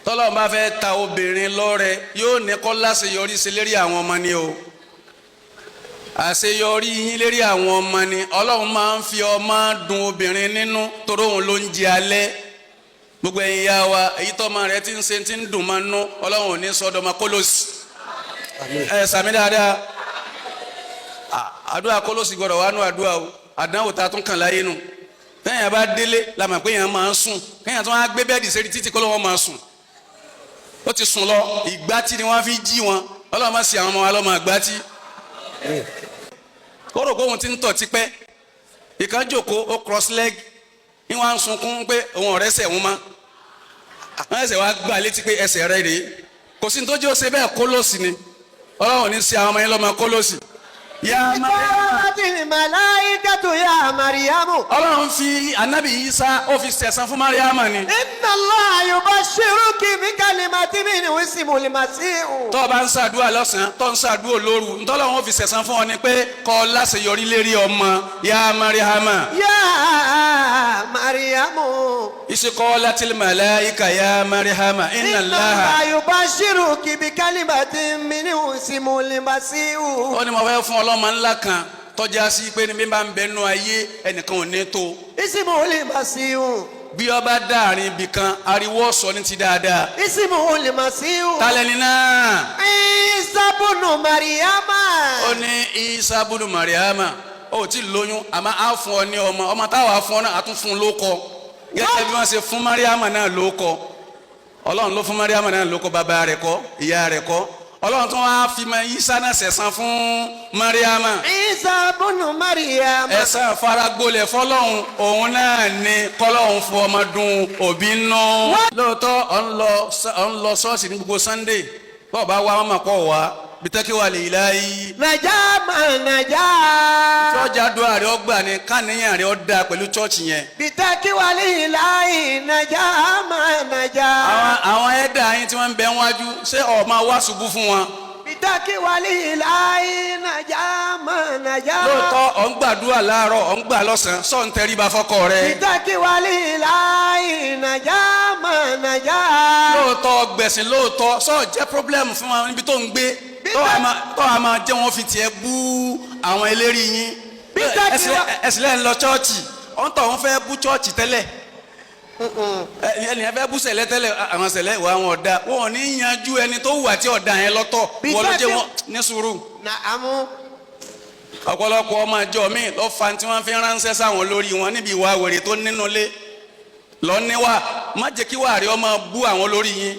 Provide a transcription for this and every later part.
Tọ́lọ́run bá fẹ́ ta obìnrin lọ́rẹ, yóò ní kó láṣeyọrí sí lérí àwọn ọmọ ni o. Àṣeyọrí yín lérí àwọn ọmọ ni. Ọlọ́run máa ń fi ọmọ dùn obìnrin nínú, torí òun ló ń jẹ alẹ́. Gbogbo ẹ̀yin ya wa, èyí tọ́mọ rẹ ti ń ṣe ti ń dùn máa ń nú, Ọlọ́run ò ní sọ́dọ̀ ọmọ kólósì. Ẹ sàmì dáadáa. Àdúrà kólósì gbọdọ̀ wà nù àdúrà o. Àdánwò tá a tún kàn láyé nù. Tẹ́yìn bá délé la mọ̀ pé èèyàn máa ń sùn. Kéèyàn tó wá gbé bẹ́ẹ̀dì sẹ́rí títí kó lọ́wọ́ máa sùn, ó ti sùn lọ. Ìgbátí ni wọ́n fi jí wọn. Ọlọ́run má sì àwọn ọmọ wa lọ́mọ ìgbátí. Ó rò pé òun ti ń tọ̀ tipẹ́. Ìkan jókòó, ó cross leg, ní wọ́n á ń sunkún pé òun ọ̀rẹ́ sẹ̀ wọ́n mọ́. Wọ́n ẹsẹ̀ wá gbà létí pé ẹsẹ̀ rẹ̀ rèé. Kò sí ní tó jẹ́ ó ṣe bẹ́ẹ̀, kólósì ni. Ọlọ́run ní sí àwọn ọmọ yẹn lọ́mọ kólósì. Yá Mariam. قالت الملائكة يا مريم. Ọlọ́run fi Anabi Isa, ó fi sẹ̀san fún Mariam ni. إن الله يبشرك بكلمة منه اسمه المسيح. Tó o bá ń ṣàdúrà lọ́sàn-án, tó ń ṣàdúrà lóru, ntọ́lọ́run ó fi sẹ̀san fún ọ ni pé kọ́ láṣeyọrí lérí ọmọ. Yá Mariam. يا مريم. إذ قالت الملائكة يا مريم إن إن الله الله يبشرك بكلمة منه اسمه المسيح. Ó ní mo fẹ́ fún ọlọ́mọ ńlá kan tọ́já sí pé ní bí bá ń bẹnu ayé, ẹnìkan ò ní tó. اسمه المسيح. Bí ọba dáàrin ibì kan, ariwo ọ̀sọ́ ní ti dáadáa. اسمه المسيح. Tálẹ́ni náà? عيسى بن مريم. Ó ní Isa bunu Mariama. Ó ti lóyún, àmọ́ á fún ọ ní ọmọ. Ọmọ táwa fún ọ náà, á tún fún un lóko gẹ́gẹ́ bí wọ́n ṣe fún Mariama náà lóko. Ọlọ́run ló fún Mariama náà lóko, bàbá rẹ̀ kọ́, ìyá rẹ̀ kọ́. Ọlọ́run tún wá fi mọ Isa náà sẹ̀san fún Mariama. عيسى بن مريم. Ẹ̀san faragbolẹ̀ fọlọ́hún, òun náà ni kọ́lọ́hún fún ọmọ dùn òbí nù. Lóòótọ́, ọ̀ ń lọ ṣọ́ọ̀ṣì ní gbogbo Sunday. Bọ́ọ̀ bá wá, wọn mọ̀ pọ̀ wá bitẹ́kí wà lè láyé. نجا من نجا. Church, àdúrà rẹ̀ ọgbà ni káníyàn rẹ̀ ó dáa pẹ̀lú church yẹn. بتقوى الله نجا من نجا. Àwọn ẹ̀dá yín tí wọ́n ń bẹ wájú, ṣé ọ̀ máa wá ṣubú fún wọn? بتقوى الله نجا من نجا. Lóòótọ́, ọ̀ ń gbàdúrà láàárọ̀, ọ̀ ń gbà lọ́sàn-án, sọ̀ ń tẹríba fọ́kọ rẹ̀? بتقوى الله نجا من نجا. Lóòótọ́ gbẹ̀sìn, lóòótọ́ sọ̀ jẹ́ problem fún wọn níbi tó ń gbé, tó a máa jẹ́ wọn fi tiẹ̀ bú àwọn eléré yín? Ẹ̀sìn lẹ́yìn lọ church, ọ̀n tọ̀ wọ́n fẹ́ bú church tẹ́lẹ̀, ẹnìyẹn fẹ́ bú sẹ̀lẹ̀ tẹ́lẹ̀. Àwọn sẹ̀lẹ̀ ìwà wọn ọ̀dà, wọn ò ní yanjú ẹni tó wù àti ọ̀dà yẹn lọ́tọ̀. Wọ́n ló jẹ́ wọn ní sùúrù. نعم. Ọ̀pọ̀lọpọ̀ ọmọ ìjọ mi lọ́ fa tí wọ́n fi ránṣẹ́ sáwọn olórí wọn níbi ìwà wèrè tó nínú lé lọ níwà. Má jẹ́ kí wàá rí ọmọ bú àwọn olórí yín.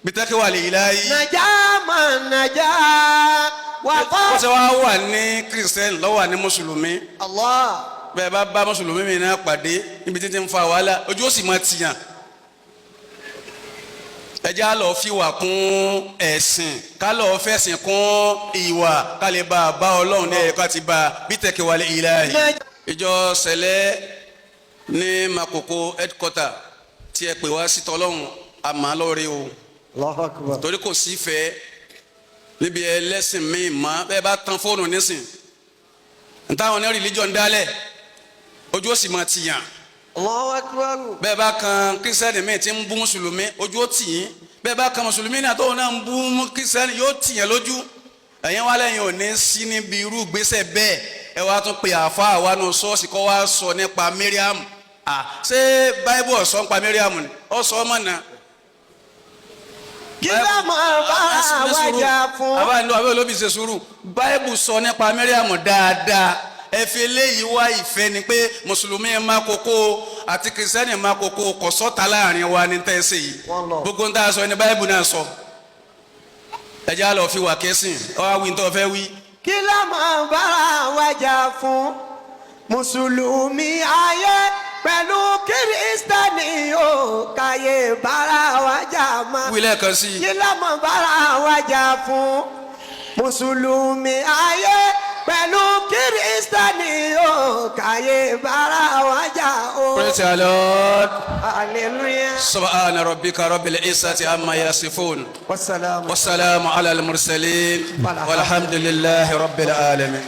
Bitẹ́kí wà lè yí láyé. نجا من نجا. Ó وقال ṣe wá wà ní Christian lọ́wọ́ wà ní mùsùlùmí. الله. Bẹ́ẹ̀ bá bá mùsùlùmí mi náà pàdé níbi títí ń fa wàhálà, ojú ó sì máa tìyàn. Ẹ jẹ́ á lọ fi ìwà kún ẹ̀sìn, ká lọ fẹ̀sìn kún ìwà, ká lè bá a bá Ọlọ́run ní ẹ̀ka ti bá a bitẹ́kí wà lè yí láyé. Ìjọ Sẹ̀lẹ̀ ní Makoko headquarter tí ẹ pè wá sí tọ́lọ́run, àmọ́ lórí o. الله أكبر. Torí kò sí fẹ́ níbi ẹlẹ́sìn míì mọ́. Bẹ́ẹ̀ bá tan fóònù nísìn, ntáwọn ní religion dálẹ̀, ojú ó sì máa tìyàn. الله أكبر. Bẹ́ẹ̀ bá kan Christian míì tí ń bú mùsùlùmí, ojú ó tì yín. Bẹ́ẹ̀ bá kan mùsùlùmí náà tóun náà ń bú Christian, yóò tìyàn lójú. Ẹ̀yin wá lẹ́yìn ò ní sí níbi irú gbèsè bẹ́ẹ̀. Ẹ wá tún pe àáfàá wa nù ṣọ́ọ̀ṣì kọ́ wá sọ nípa Mariam. À ṣé Báíbù ọ̀sọ́ nípa Mariam ni? Ó sọ ọmọ náà. Kí ló máa bá wa jà fún? Àbá ní àbẹ́ olóbi ṣe sùúrù. Báíbù sọ nípa Mariam dáadáa. Ẹ fi eléyìí wá ìfẹ́ ni pé mùsùlùmí máa kókó àti Christian máa kókó, kò sọ́ta láàrin wa ní tẹ́sí yìí. Wọ́n lọ. Gbogbo ń tá a sọ ní Báíbù náà sọ. Ẹ jẹ́ àlọ́ fi wà kẹ́sìn ọ wá wí ní tó fẹ́ wí. Kí ló máa bá wa jà fún? Mùsùlùmí ayé pẹ̀lú Kírísítẹ́nì ó káyé bára wa jà má. Wí lẹ́ẹ̀kan sí i. Kí ló máa bára wa jà fún? Mùsùlùmí ayé pẹ̀lú Kírísítẹ́nì ó káyé bára wa jà ó. Praise the Lord. Hallelujah. سبحان ربك رب العزة عما يصفون. والسلام. والسلام على المرسلين والحمد لله رب العالمين.